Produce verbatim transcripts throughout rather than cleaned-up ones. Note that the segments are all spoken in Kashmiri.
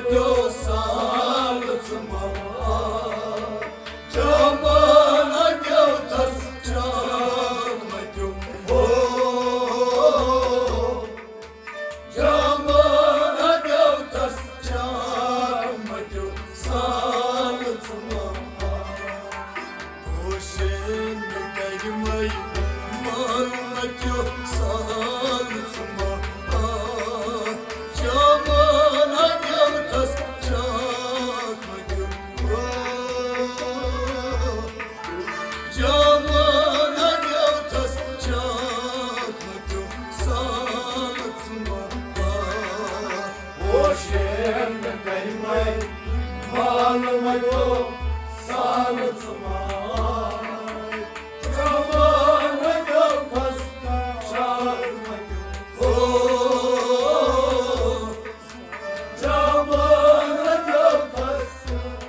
دیو سال ژٕ ما، جامانا دیو تس چاک متیو۔ ہو، جامانا دیو تس چاک متیو سال ژٕ ما۔ کوشن کرمے مال متیو سال ژٕ ما۔ جامانا دیو تس چاک متیو۔ جامانا دیو تس چاک متیو سال ژٕ ما۔ کوشن کرمے مال متیو سال ژٕ ما۔ جامانا دیو تس چاک متیو۔ ہو، جامانا دیو تس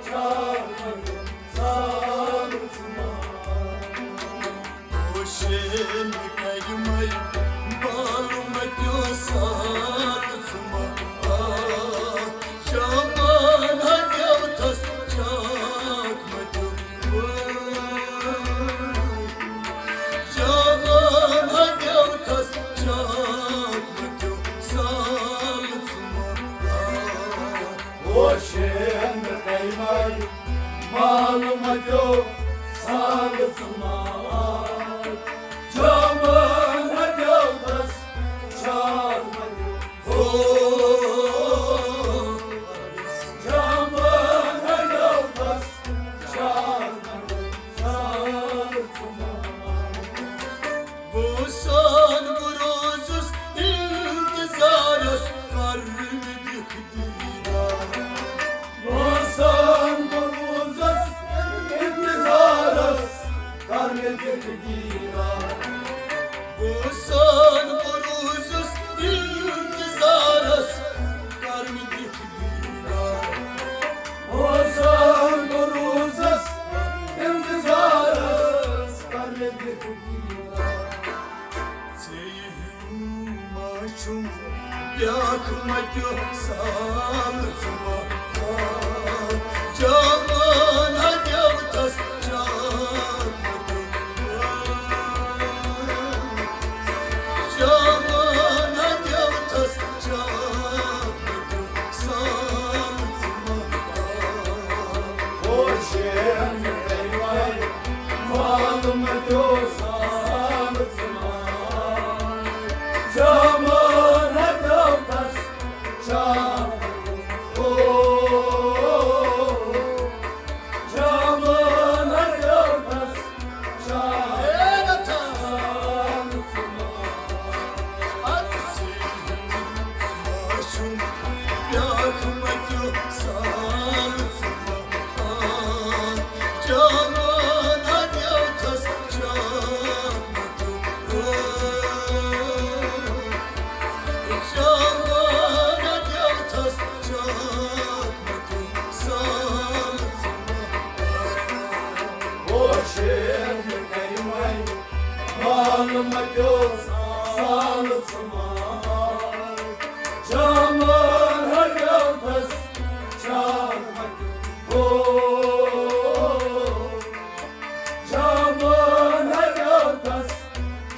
چاک متیو سال ژٕ ما۔ کوشن کرمے مال متیو سال ژٕ ما۔ جامانا دیو تس چاک متیو۔ جامانا دیو تس چاک متیو سال ژٕ ما۔ کوشن کرمے مال متیو سال ژٕ ما۔ جامانا دیو تس چاک متیو۔ ہو، جامانا دیو تس چاک متیو سال ژٕ ما۔ وُسان بہٕ روزُس انتظارس، کر مےٚ دِکھ دیدار۔ وُسان بہٕ روزُس انتظارس، کر مےٚ دِکھ دیدار۔ وُسان بہٕ روزُس انتظارس، کر مےٚ دِکھ دیدار۔ وُسان بہٕ روزُس انتظارس، کر مےٚ دِکھ دیدار۔ ژےٚ ہیوٗ ما چھُم بیٛاکھ متیو سال ژٕ ما۔ جامانا دیو تس چاک متیو۔ جامانا دیو تس چاک متیو سال ژٕ ما۔ کوشن کرمے مال متیو سال ژٕ ما۔ جامانا دیو تس چاک متیو۔ ہو، جامانا دیو تس چاک متیو سال ژٕ ما۔ ادٕ ژےٚ ہیوٗ ما چھُم بیٛاکھ متیو سال ژٕ ما۔ جامانا دیو تس چاک متیو۔ جامانا دیو تس چاک متیو سال ژٕ ما۔ کوشن کرمے مال متیو سال ژٕ ما۔ جامانا دیو تس چاک متیو۔ ہو، جامانا دیو تس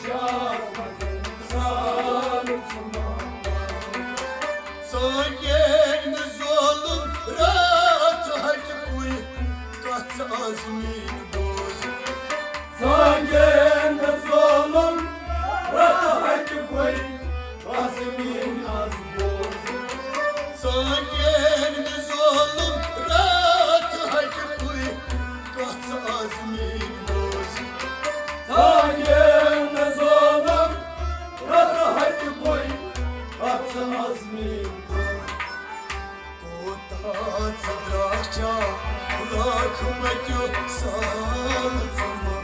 چاک متیو سال ژٕ ما۔ ژٕ کیٛازِ نہٕ ظٲلم راتھ ہٹہِ کُے، کتھ آز میٛٲنۍ بوز۔ ژٕ کیٛازِ نہٕ ظٲلم راتھ ہٹہِ کُے، کتھ میٛٲنۍ آز بوز۔ ژٕ کیٛازِ نہٕ ظٲلم راتھ ہٹہِ کُے، کتھ آز میٛٲنۍ بوز۔ ژٕ کیٛازِ نہٕ ظٲلم راتھ ہٹہِ کُے، کتھ آز میٛٲنۍ بوز۔ کوتاہ ژٕ درٛاکھ چا لاکھ متیو سال ژٕ ما۔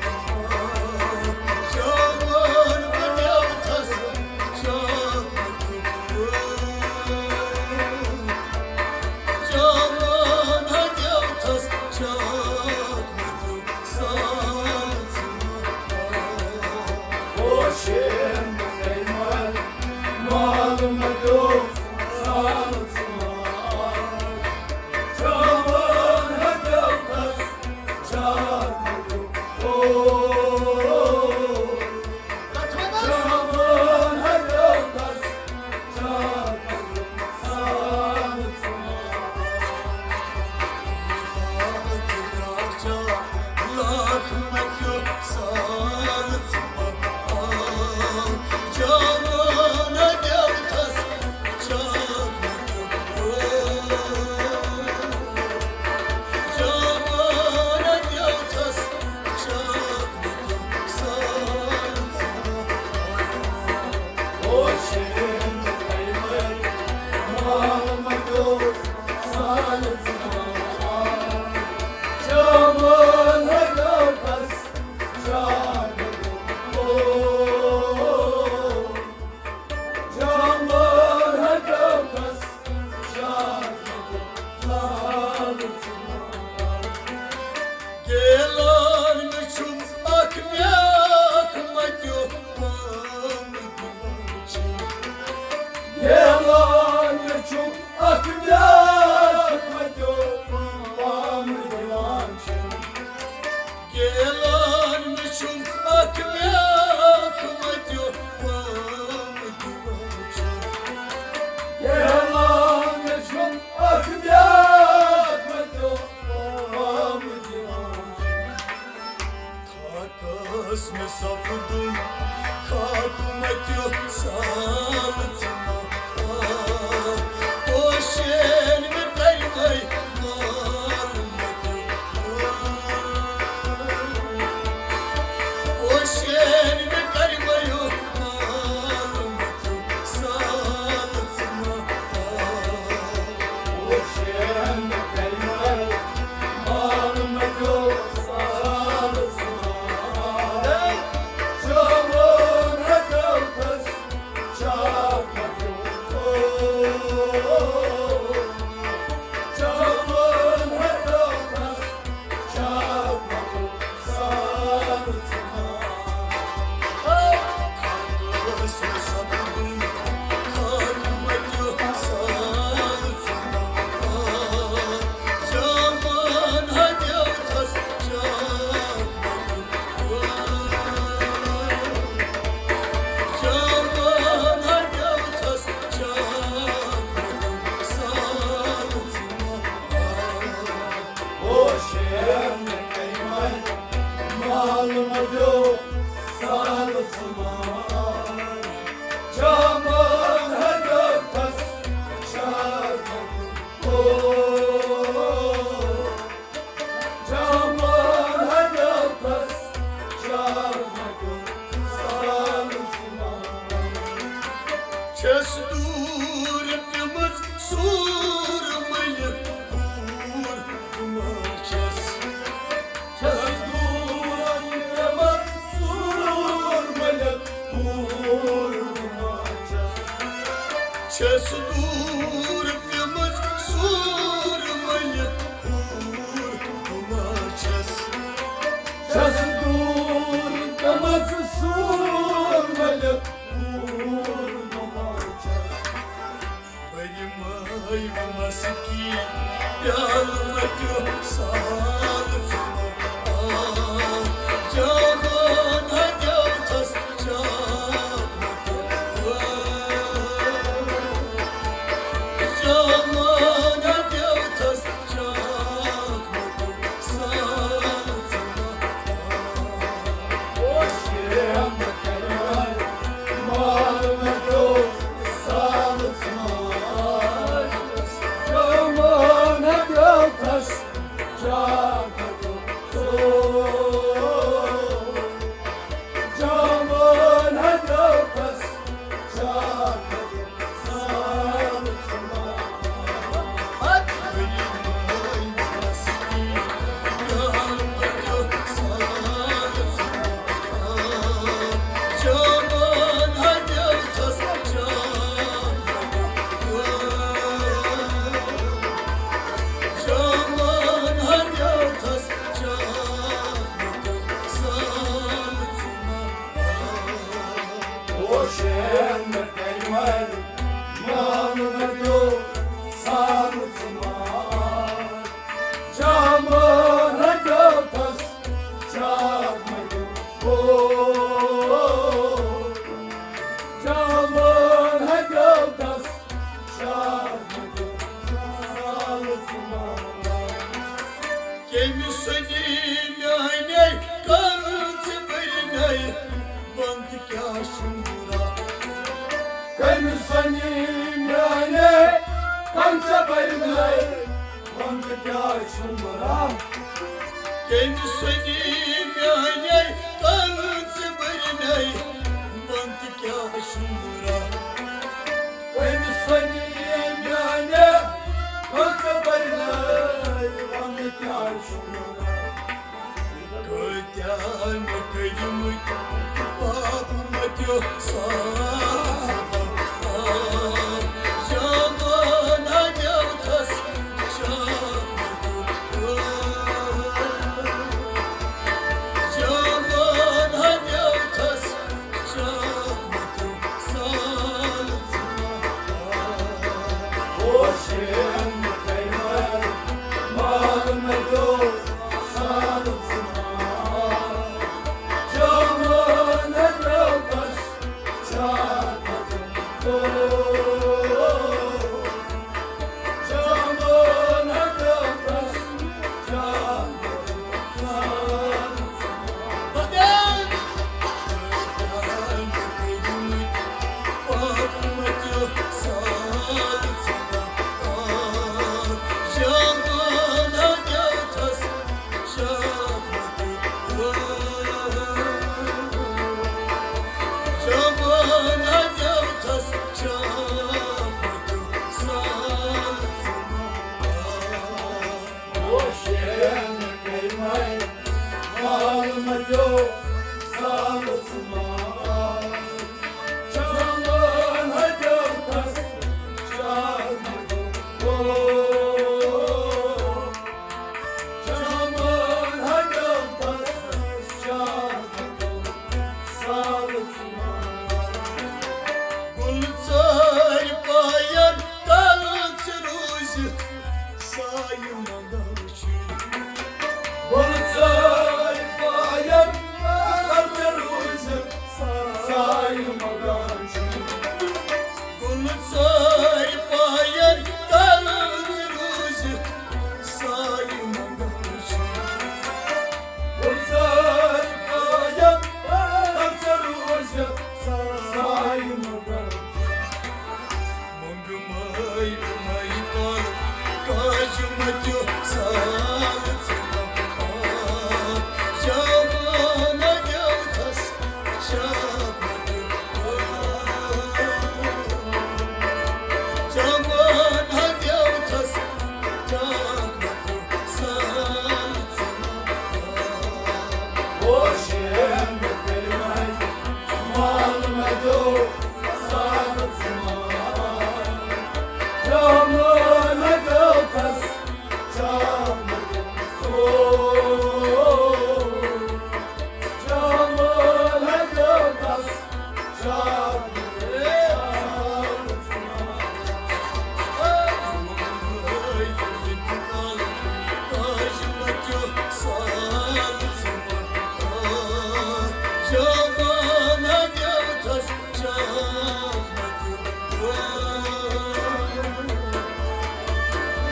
جوان بنیو تھس چاک متیو۔ جوان بنیو تھس چاک متیو سال ژٕ ما۔ کوشن کرمے مال متیو سال ژٕ ما۔ گیلان مےٚ چھُم اکھ بیاکھ مَتیو پام دِوان چھِ۔ گیلان مےٚ چھُم اکھ بیاکھ مَتیو پام دِوان چھِ۔ گیلان مےٚ چھُم اکھ بیاکھ مَتیو پام دِوان چھِ۔ گیلان مےٚ چھُم اکھ بیاکھ مَتیو پام دِوان چھِ۔ خاکس مےٚ سپدُن خاک مَتیو سال ژٕ ما آ۔ پوشین مےٚ تَرِ وَے مال مَتیو آ۔ پوشین مےٚ تَرِ وَے مال مَتیو سال ژٕ ما آ۔ پوشین مےٚ تَرِ وَے مال مَتیو سال ژٕ ما آ۔ چھَس دوٗر پیمٕژ سوٗر مٔلِتھ، دوٗر ما چھَس۔ چھَس دوٗر پیمٕژ سوٗر مٔلِتھ، دوٗر ما چھَس۔ چھَس دوٗر پیمٕژ سوٗر مٔلِتھ، دوٗر ما چھَس۔ چھَس دوٗر پیمٕژ سوٗر مٔلِتھ، دوٗر ما چھَس۔ بٔرۍ مٲے مسکی پیالہٕ مَتیو سال ژٕ ما آ۔ جوان ہَتیو چھَس چاک مَتیو آ۔ جوان ہَتیو چھَس چاک مَتیو سال ژٕ ما آ۔ وَنٛدٕ کیٛاہ چھُم راہ؟ کٔمۍ سٕنٛدی میٛانہِ کَنٛزٕ بٔرۍ مےٚ؟ وَنٛدٕ کیٛاہ چھُم راہ؟ کٔمۍ سٕنٛدی میٛانہِ کَنٛزٕ بٔرۍ مےٚ؟ وَنٛدٕ کیٛاہ چھُم راہ؟ کۭتیٛاہ مےٚ کٔرۍمٕتۍ پاپ مَتیو ساز۔ جوان ہَتیو تھَس شاہ مَتیو۔ جوان ہَتیو تھَس شاہ مَتیو ساز۔ ہوشن کٔرۍ مےٚ مال مَتیو ساز۔ جوان ہَتیو تھَس شاہ مَتیو۔ گُلہٕ ژٲرۍ پایَن تَل ژٕ روٗزِتھ سایہِ منٛگان چھُے۔ گُلہٕ ژٲرۍ پایَن تَل ژٕ روٗزِتھ سایہِ منٛگان چھُے۔ گُلہٕ ژٲرۍ پایَن تَل ژٕ روٗزِتھ سایہِ منٛگان چھُے۔ گُلہٕ ژٲرۍ پایَن تَل ژٕ روٗزِتھ سایہِ منٛگان چھُے۔ منٛگہٕ مٲے مٲے کر کاج مَتیو ساز۔ جوان دیوتھس شاہ مَتیو۔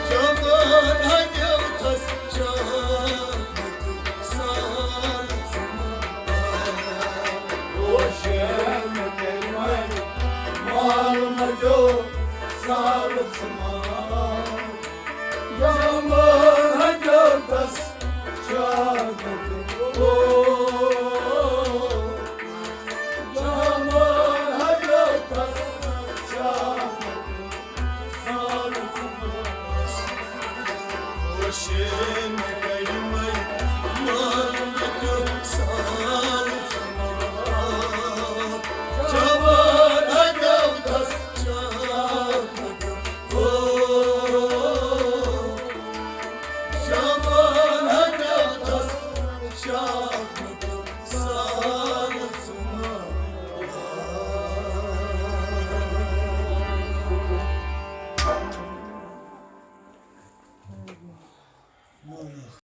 جوان دیوتھس شاہ مَتیو ساز۔ ہوشن کٔرۍ مےٚ مال مَتیو ساز۔